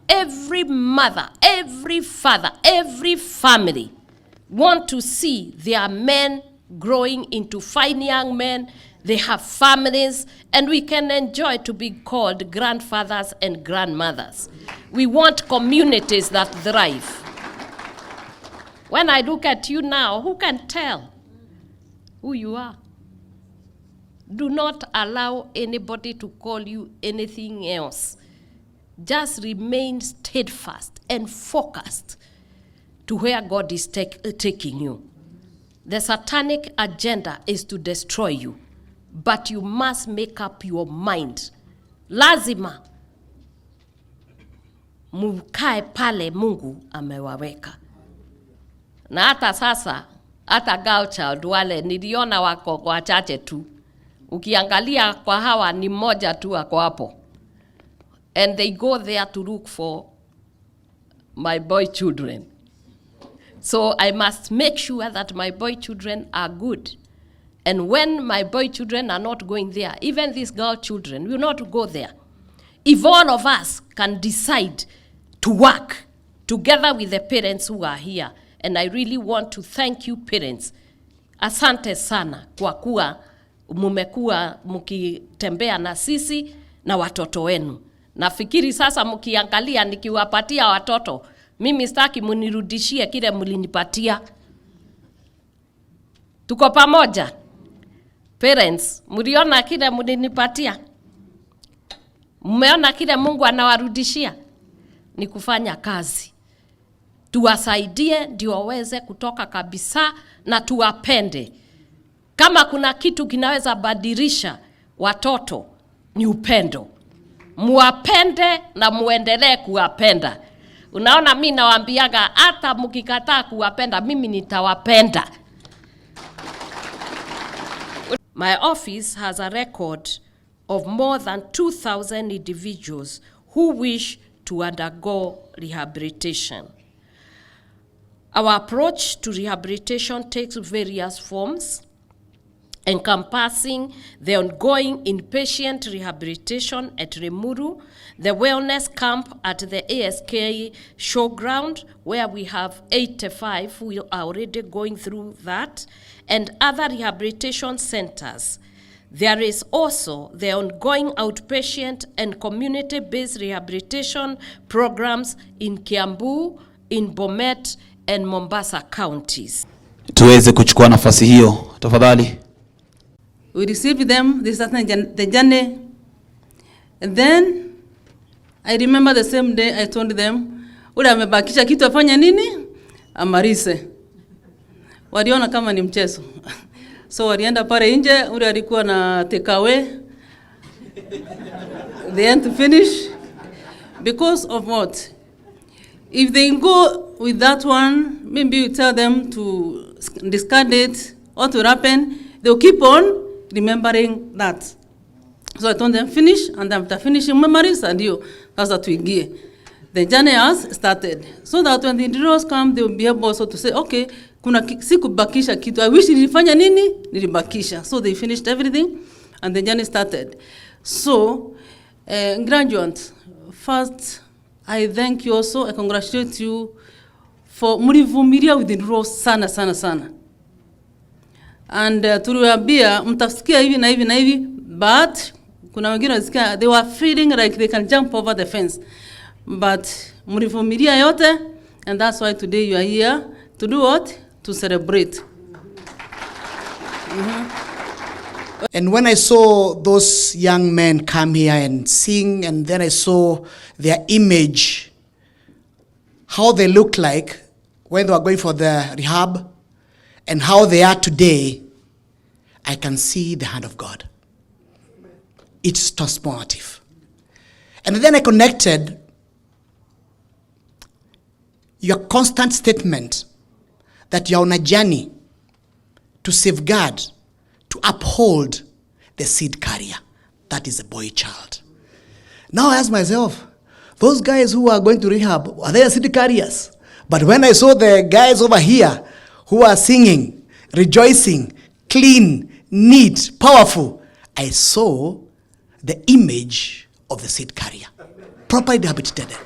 Every mother, every father, every family want to see their men growing into fine young men. They have families, and we can enjoy to be called grandfathers and grandmothers. We want communities that thrive. When I look at you now, who can tell who you are? Do not allow anybody to call you anything else. Just remain steadfast and focused to where God is taking you. The satanic agenda is to destroy you, but you must make up your mind. Lazima mukae pale Mungu amewaweka. Na hata sasa, hata girl child wale niliona wako wachache tu. Ukiangalia kwa hawa ni mmoja tu ako hapo. And they go there to look for my boy children. So I must make sure that my boy children are good. And when my boy children are not going there, even these girl children will not go there. If all of us can decide to work together with the parents who are here, and I really want to thank you, parents. Asante sana kwa kuwa mumekuwa mkitembea na sisi na watoto wenu. Nafikiri sasa mkiangalia nikiwapatia watoto, mimi sitaki munirudishie kile mlinipatia. Tuko pamoja? Parents, mliona kile mlinipatia? Mmeona kile Mungu anawarudishia? Ni kufanya kazi. Tuwasaidie ndio waweze kutoka kabisa na tuwapende. Kama kuna kitu kinaweza badilisha watoto ni upendo. Muwapende na muendelee kuwapenda. Unaona, mi nawaambiaga hata mkikataa kuwapenda, mimi nitawapenda. My office has a record of more than 2,000 individuals who wish to undergo rehabilitation. Our approach to rehabilitation takes various forms, encompassing the ongoing inpatient rehabilitation at Limuru, the wellness camp at the ASK showground, where we have 85 who are already going through that, and other rehabilitation centers. There is also the ongoing outpatient and community-based rehabilitation programs in Kiambu, in Bomet, and Mombasa counties. Tuweze kuchukua nafasi hiyo tafadhali. We received them, this is the journey. And then I remember the same day I told them, ule amebakisha kitu afanye nini? Amalize. Waliona kama ni mchezo. So walienda pale nje, ule alikuwa na take away. They had to finish because of what? If they go with that one, maybe you tell them to discard it, what will happen? They'll keep on remembering that. So I told them, "Finish," and after finishing memories, and you, sasa tuingie. The journey has started. So that when the individuals come, they will be able also to say, "Okay, kuna sikubakisha kitu. I wish nilifanya nini? Nilibakisha." So they finished everything, and the journey started. So, graduates, first, I thank you also, I congratulate you for mlivumilia with the sana sana sana. And tuliwaambia mtasikia hivi na hivi na hivi, but kuna wengine walisikia, they were feeling like they can jump over the fence, but mlivumilia yote, and that's why today you are here to do what? To celebrate. And when I saw those young men come here and sing, and then I saw their image, how they looked like when they were going for the rehab, and how they are today, I can see the hand of God. It's transformative. And then I connected your constant statement that you're on a journey to safeguard, to uphold the seed carrier, that is a boy child. Now I ask myself, those guys who are going to rehab, are they seed carriers? But when I saw the guys over here who are singing, rejoicing, clean, neat, powerful, I saw the image of the seed carrier, properly rehabilitated.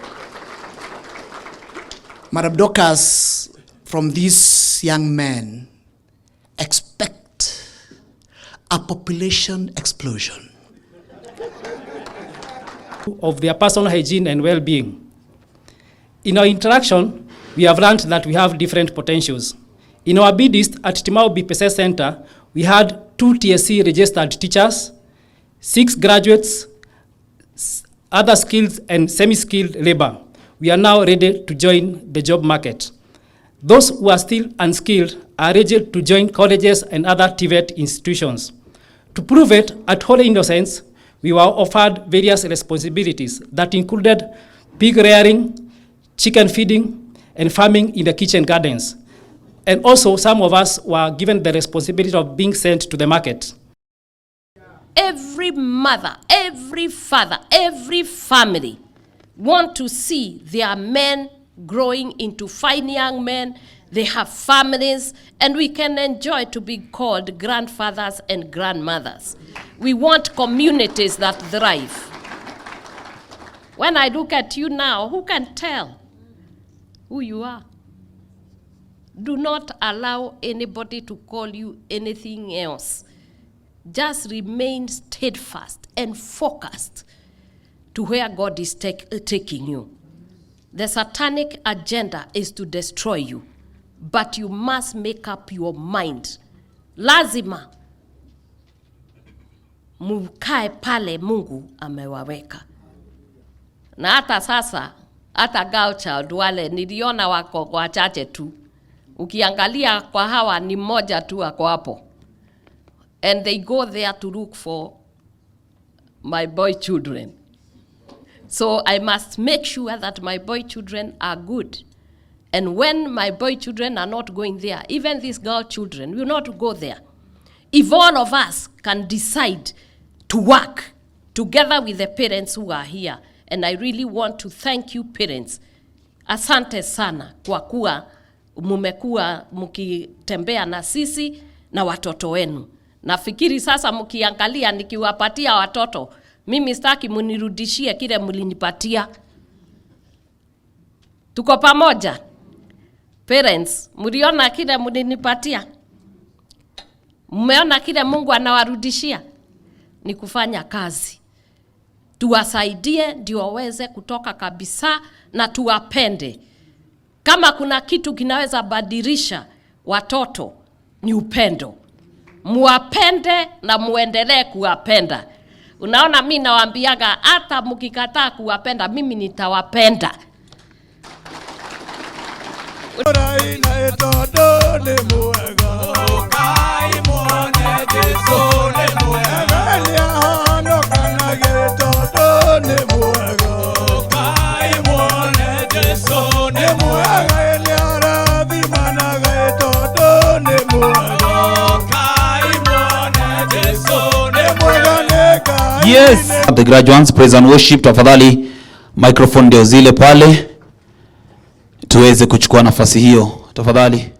Madam Dorcas, from these young men, expect a population explosion. Of their personal hygiene and well-being. In our interaction, we have learned that we have different potentials. In our BDIST at Timau BPSS Center, we had 2 TSC registered teachers, 6 graduates, other skilled and semi-skilled labor. We are now ready to join the job market. Those who are still unskilled are ready to join colleges and other TVET institutions. To prove it, at Holy Innocents, we were offered various responsibilities that included pig rearing, chicken feeding, and farming in the kitchen gardens. And also, some of us were given the responsibility of being sent to the market. Every mother, every father, every family want to see their men growing into fine young men. They have families, and we can enjoy to be called grandfathers and grandmothers. We want communities that thrive. When I look at you now, who can tell who you are? Do not allow anybody to call you anything else. Just remain steadfast and focused to where God is taking you. The satanic agenda is to destroy you, but you must make up your mind. Lazima mukae pale Mungu amewaweka. Na hata sasa, hata girl child wale niliona wako wachache tu. Ukiangalia kwa hawa ni mmoja tu ako hapo. And they go there to look for my boy children. So I must make sure that my boy children are good. And when my boy children are not going there, even these girl children will not go there. If all of us can decide to work together with the parents who are here, and I really want to thank you parents. Asante sana kwa kuwa mumekuwa mkitembea na sisi na watoto wenu. Nafikiri sasa mkiangalia nikiwapatia watoto, mimi sitaki munirudishie kile mlinipatia. Tuko pamoja? Parents, mliona kile mlinipatia? Mmeona kile Mungu anawarudishia? Ni kufanya kazi. Tuwasaidie ndio waweze kutoka kabisa na tuwapende. Kama kuna kitu kinaweza badilisha watoto ni upendo. Muwapende na muendelee kuwapenda. Unaona, mi nawaambiaga hata mkikataa kuwapenda, mimi nitawapenda. Yes. The graduates, praise and worship, tafadhali microphone ndio zile pale, tuweze kuchukua nafasi hiyo tafadhali.